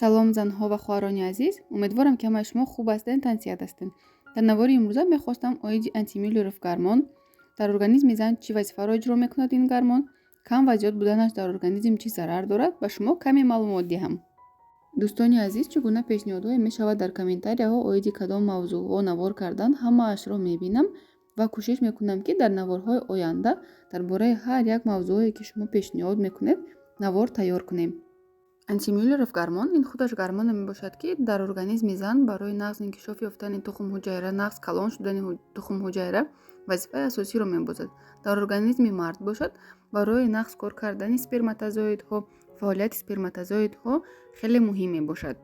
Салом, занҳо ва хоҳарони азиз! Умедворам, ки ҳамаи шумо хуб ҳастед, тансиҳат ҳастед. Дар навори имрӯза мехостам оиди антимюллеров гормон, дар организми зан чӣ вазифаро иҷро мекунад ин гормон, кам ва зиёд буданаш дар организм чӣ зарар дорад, ба шумо каме маълумот диҳам. Дӯстони азиз, чӣ гуна пешниҳодҳое мешавад дар комментарияҳо оиди кадом мавзӯъҳо навор кардан, ҳамаашро мебинам ва кӯшиш мекунам, ки дар наворҳои оянда дар бораи ҳар як мавзӯъое, ки шумо пешниҳод мекунед, навор тайёр кунем. Антимюллеров гормон ин худаш гормоне мебошад, ки дар организми зан барои нағз инкишоф ёфтани тухмҳуҷайра, нағз калон шудани тухмҳуҷайра вазифаи асосиро мебозад. Дар организми мард бошад, барои нағз кор кардани сперматозоидҳо, фаъолияти сперматозоидҳо хеле муҳим мебошад.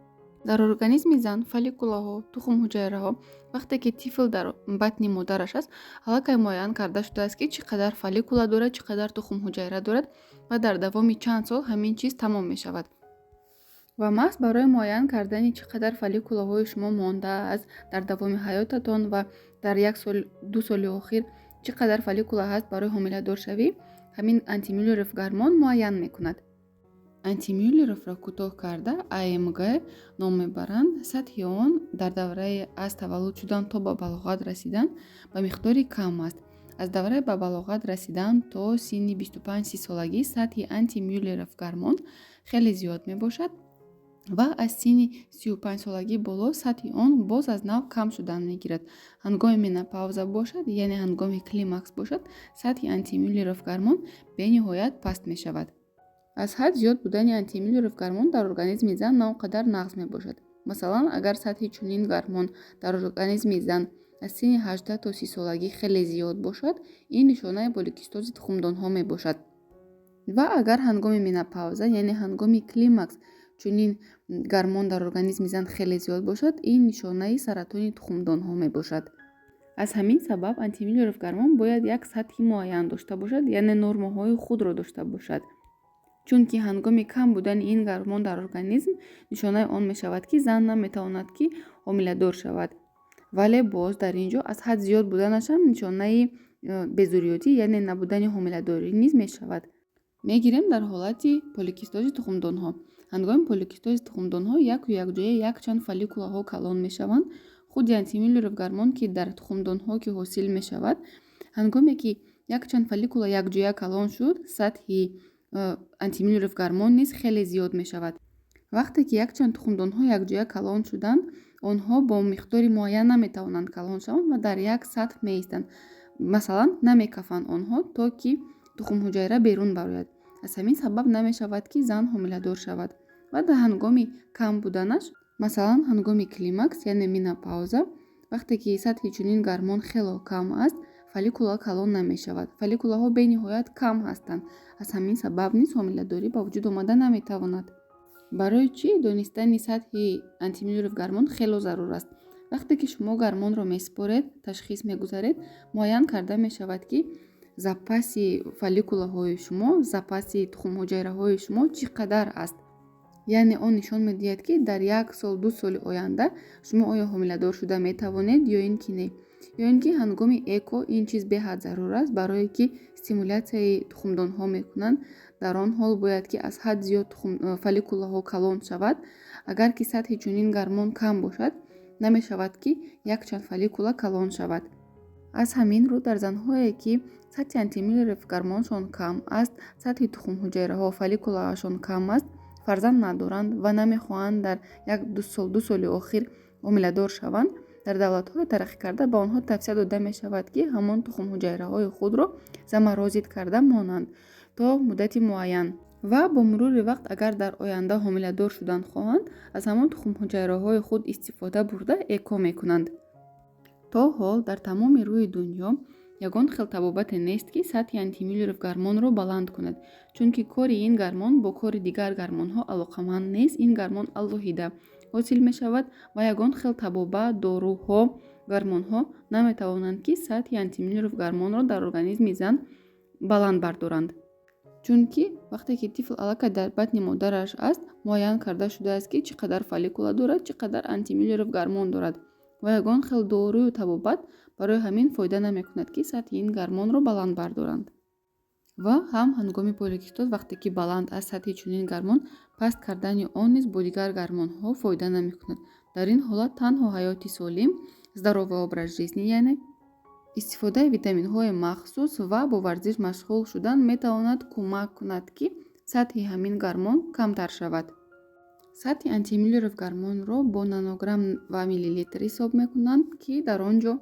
Дар организми зан фолликулаҳо, тухмҳуҷайраҳо, вақте ки тифл дар батни модараш аст, аллакай муайян карда шудааст, ки чӣ қадар фолликула дорад, чӣ қадар тухмҳуҷайра дорад ва дар давоми чанд сол ҳамин чиз тамом мешавад. Ва маҳз барои муайян кардани чӣ қадар фолликулаҳои шумо мондааст дар давоми ҳаётатон ва дар як сол, 2 соли охир чӣ қадар фолликула ҳаст барои ҳомиладоршавӣ, ҳамин антимюллеров гормон муайян мекунад. Антимюллеровро кӯтоҳ карда АМГ ном мебаранд. Сатҳи он дар давраи аз таваллуд шудан то ба балоғат расидан ба миқдори кам аст. Аз давраи ба балоғат расидан то синни 25-30 солагӣ сатҳи антимюллеров гормон хеле зиёд мебошад ва аз синни 35-солагӣ боло сатҳи он боз аз нав кам шудан мегирад. Ҳангоми менопауза бошад, яъне ҳангоми климакс бошад, сатҳи антимюллеров гормон бениҳоят паст мешавад. Аз ҳад зиёд будани антимюллеров гормон дар организми зан на он қадар нағз мебошад. Масалан, агар сатҳи чунин гормон дар организми зан аз синни 18 то 30 солагӣ хеле зиёд бошад, ин нишонаи поликистози тухмдонҳо мебошад. Ва агар ҳангоми менопауза, яъне ҳангоми климакс, чунин гормон дар организми зан хеле зиёд бошад, ин нишонаи саратони тухмдонҳо мебошад. Аз ҳамин сабаб антимюллеров гормон бояд як сатҳи муайян дошта бошад, яъне нормаҳои худро дошта бошад, чунки ҳангоми кам будани ин гормон дар организм нишонаи он мешавад, ки зан наметавонад, ки ҳомиладор шавад. Вале боз дар ин ҷо аз ҳад зиёд буданашам нишонаи безурётӣ, яъне набудани ҳомиладорӣ низ мешавад. Мегирем дар ҳолати поликистози тухмдонҳо. Ҳангоми поликистози тухмдонҳо яку якҷоя якчанд фолликулаҳо калон мешаванд. Худи антимюллеров гормон, ки дар тухмдонҳо ки ҳосил мешавад, ҳангоме ки якчанд фолликула якҷоя калон шуд, сатҳи антимюллеров гормон низ хеле зиёд мешавад. Вақте ки якчанд тухмдонҳо якҷоя калон шуданд, онҳо бо миқдори муайян наметавонанд калон шаванд ва дар як сатҳ меистанд. Масалан, намекафанд онҳо, то ки тухмҳуҷайра берун барояд. Аз ҳамин сабаб намешавад, ки зан ҳомиладор шавад. Ва дар ҳангоми кам буданаш, масалан, ҳангоми климакс, яъне менопауза, вақте ки сатҳи чунин гормон хело кам аст, фолликула калон намешавад, фолликулаҳо бениҳоят кам ҳастанд. Аз ҳамин сабаб низ ҳомиладорӣ ба вуҷуд омада наметавонад. Барои чӣ донистани сатҳи антимюллеров гормон хело зарур аст? Вақте ки шумо гормонро месупоред, ташхис мегузаред, муайян карда мешавад, ки запаси фолликулаҳои шумо, запаси тухмҳуҷайраҳои шумо чӣ қадар аст. Яъне он нишон медиҳад, ки дар як сол, 2 соли оянда шумо оё ҳомиладор шуда метавонед ё ин ки не. Ё ин ки ҳангоми ЭКО ин чиз беҳад зарур аст, барое ки стимулятсияи тухмдонҳо мекунанд. Дар он ҳол бояд, ки аз ҳад зиёд фолликулаҳо калон шавад. Агар ки сатҳи чунин гормон кам бошад, намешавад, ки якчанд фолликула калон шавад. Аз ҳамин рӯ дар занҳое, ки сатҳи антимюллеров гормоншон кам аст, сатҳи тухмҳуҷайраҳо, фолликулаашон кам аст, фарзанд надоранд ва намехоҳанд дар як ду сол, 2 соли охир ҳомиладор шаванд, дар давлатҳои тараққикарда ба онҳо тавсия дода мешавад, ки ҳамон тухмҳуҷайраҳои худро заморозить карда монанд то муддати муайян ва бо мурури вақт, агар дар оянда ҳомиладор шудан хоҳанд, аз ҳамон тухмҳуҷайраҳои худ истифода бурда, ЭКО мекунанд. То ҳол дар тамоми рӯи дунё ягон хел табобате нест, ки сатҳи антимюллеров гормонро баланд кунад, чунки кори ин гормон бо кори дигар гормонҳо алоқаманд нест. Ин гормон алоҳида ҳосил мешавад ва ягон хел табобат, доруҳо, гормонҳо наметавонанд, ки сатҳи антимюллеров гормонро дар организми зан баланд бардоранд, чунки вақте ки тифл аллакай дар батни модараш аст, муайян карда шудааст, ки чӣ қадар фолликула дорад, чӣ қадар антимюллеров гормон дорад ва ягон хел дорую табобат барои ҳамин фоида намекунад, ки сатҳи ин гормонро баланд бардоранд. Ва ҳам ҳангоми поликистоз, вақте ки баланд аст сатҳи чунин гормон, Паст кардани он низ бо дигар гормонҳо фоида намекунад. Дар ин ҳолат танҳо ҳаёти солим, здоровый образ жизни, яъне истифодаи витаминҳои махсус ва бо варзиш машғул шудан метавонад кӯмак кунад, ки сатҳи ҳамин гормон камтар шавад. Сатҳи антимюллеров гормонро бо нанограмм ва миллилитр ҳисоб мекунанд, ки дар он ҷо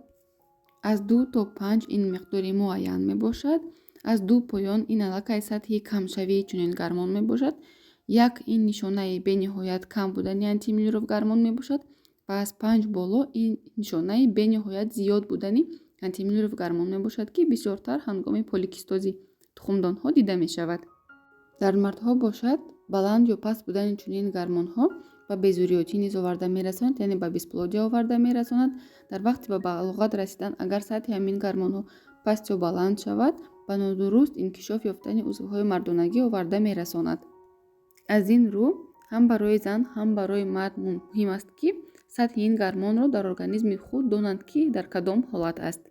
аз 2 то 5 ин миқдори муайян мебошад. Аз 2 поён ин аллакай сатҳи камшавии чунин гормон мебошад. 1 ин нишонаи бениҳоят кам будани антимюллеров гормон мебошад ва аз 5 боло ин нишонаи бениҳоят зиёд будани антимюллеров гормон мебошад, ки бисёртар ҳангоми поликистози тухмдонҳо дида мешавад. Дар мардҳо бошад, баланд ё паст будани чунин гормонҳо ба безурриётӣ низ оварда мерасонад, яъне ба бесплодия оварда мерасонад. Дар вақти ба балоғат расидан агар сатҳи ҳамин гормонҳо паст ё баланд шавад, ба нодуруст инкишоф ёфтани узвҳои мардонагӣ оварда мерасонад. Аз ин рӯ ҳам барои зан, ҳам барои мард муҳим аст, ки сатҳи ин гормонро дар организми худ донанд, ки дар кадом ҳолат аст.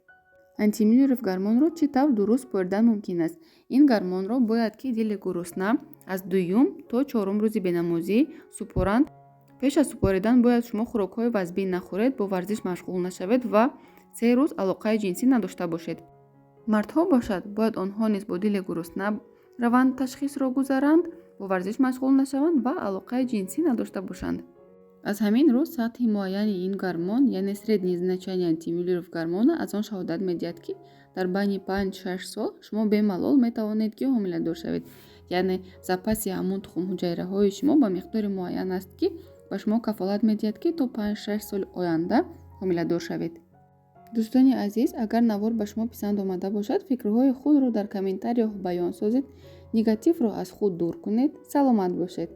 Антимюллеров гормонро чӣ тавр дуруст супоридан мумкин аст? Ин гормонро бояд ки дили гурусна аз дуюм то чорум рӯзи бенамозӣ супоранд. Пеш аз супоридан бояд шумо хӯрокҳои вазбин нахӯред, бо варзиш машғул нашавед ва 3 рӯз алоқаи ҷинсӣ надошта бошед. Мардҳо бошад, бояд онҳо низ бо дили гурусна раванд, ташхисро гузаранд, бо варзиш машғул нашаванд ва алоқаи ҷинсӣ надошта бошанд. Аз ҳамин рӯ сатҳи муайяни ин гормон, яъне среднее значение антимюллеров гормона, аз он шаҳодат медиҳад, ки дар байни 5-6 сол шумо бемалол метавонед, ки ҳомиладор шавед, яъне запаси ҳамон тухмҳуҷайраҳои шумо ба миқдори муайян аст, ки ба шумо кафолат медиҳад, ки то 5-6 соли оянда ҳомиладор шавед. Дӯстони азиз, агар навор ба шумо писанд омада бошад, фикрҳои худро дар комментарияҳо баён созед, негативро аз худ дур кунед. Саломат бошед.